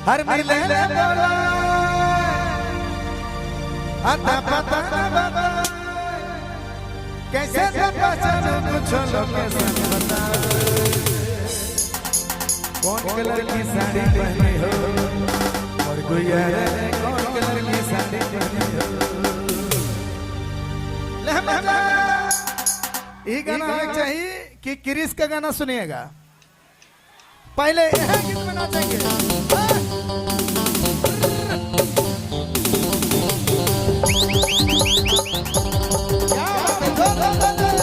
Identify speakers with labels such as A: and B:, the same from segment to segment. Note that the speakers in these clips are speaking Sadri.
A: हर मिले ले बोला अता पता न बता कैसे से पहचान कुछ लोकेशन बता। कौन कलर की साड़ी पहनी हो और गुइया रे, कौन कलर की साड़ी पहनी हो? ले मजा। ये गाना हमें चाहिए कि क्रिस का गाना सुनिएगा पहले, यह गीत में नाचेंगे। क्या बात है? दो, दो, दो, दो।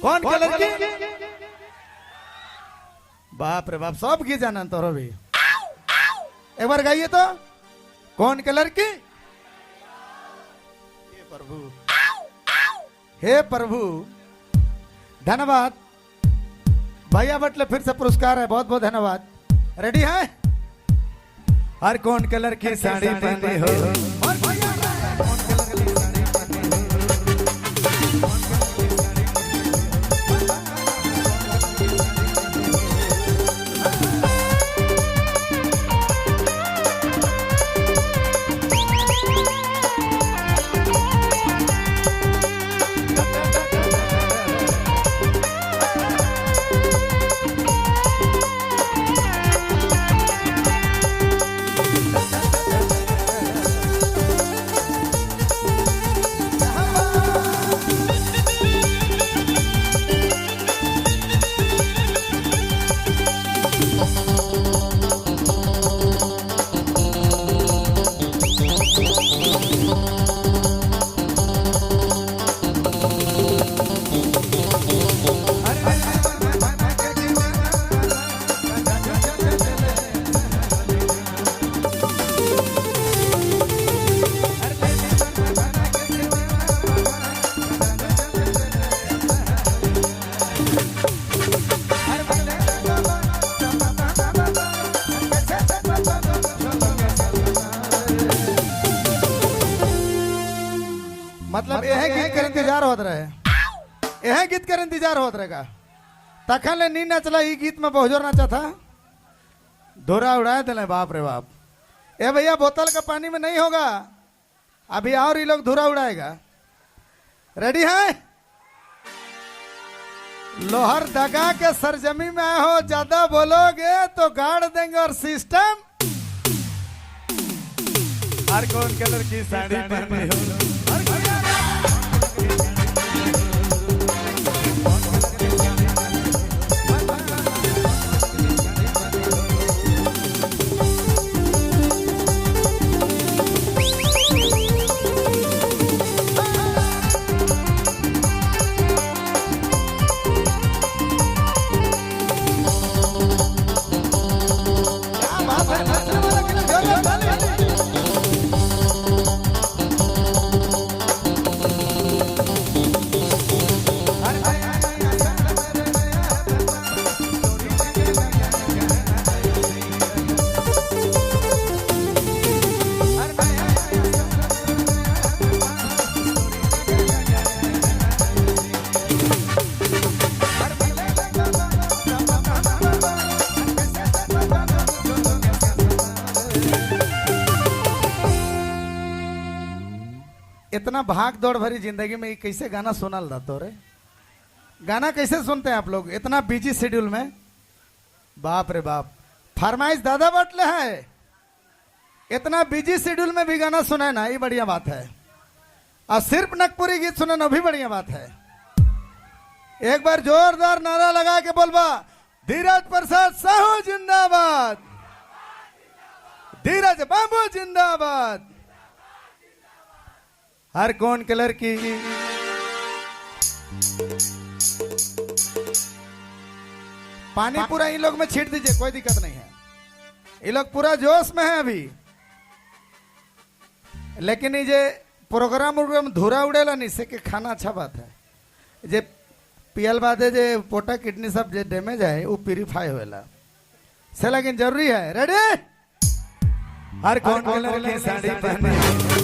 A: कौन कलर की? बाप रे बाप, सब की जानन तोरो भी। एक बार गाइए तो, कौन कलर की? हे प्रभु, हे प्रभु। धन्यवाद भैया बटले, फिर से पुरस्कार है, बहुत बहुत धन्यवाद। रेडी है? हर कौन कलर की साड़ी पहनी हो और भैया, कौन कलर की साड़ी पहनी हो? कौन कलर की साड़ी पहनी हो? मतलब यह गीत कर इंतजार होत रहे, यह गीत कर इंतजार होत रहेगा। तखन ले नी नचला, ई गीत में बहुत जोर नाचा था, धोरा उड़ाए दिले। बाप रे बाप। ए भैया, बोतल का पानी में नहीं होगा अभी, और ये लोग धुरा उड़ाएगा। रेडी है? लोहर दगा के सरजमी में आए हो, ज्यादा बोलोगे तो गाड़ देंगे और सिस्टम। हर कौन कलर की साड़ी पहनी हो? हर कौन कलर की साड़ी पहनी हो? क्या बात है, नाचने वाला के लिए जोरदार ताली। हर नया नया साल मेरे नया स्टोरी लेके नया नया। हर नया नया साल मेरे नया स्टोरी लेके नया हर मिले लगा कैसे बता। इतना भाग दौड़ भरी जिंदगी में ये कैसे गाना सुनल रहते रे? गाना कैसे सुनते हैं आप लोग इतना बिजी शेड्यूल में? बाप रे बाप, फरमाइश दादा बटले है। इतना बिजी शेड्यूल में भी गाना सुने ना, ये बढ़िया बात है। और सिर्फ नगपुरी गीत सुने ना भी बढ़िया बात है। एक बार जोरदार नारा लगा के बोलबा, धीरज प्रसाद साहू जिंदाबाद, धीरज बाबू जिंदाबाद। हर कौन कलर की पानी पूरा इन लोग में छीट दीजिए, कोई दिक्कत नहीं है। ये लोग पूरा जोश में है अभी। लेकिन ये जे प्रोग्राम उग्राम धूरा उड़ेला नहीं से के खाना अच्छा बात है। जे पियल बादे जे पोटा किडनी सब जे डैमेज है, वो प्यूरिफाई होएला से, लेकिन जरूरी है। रेडी? हर कौन कलर की साड़ी पहने?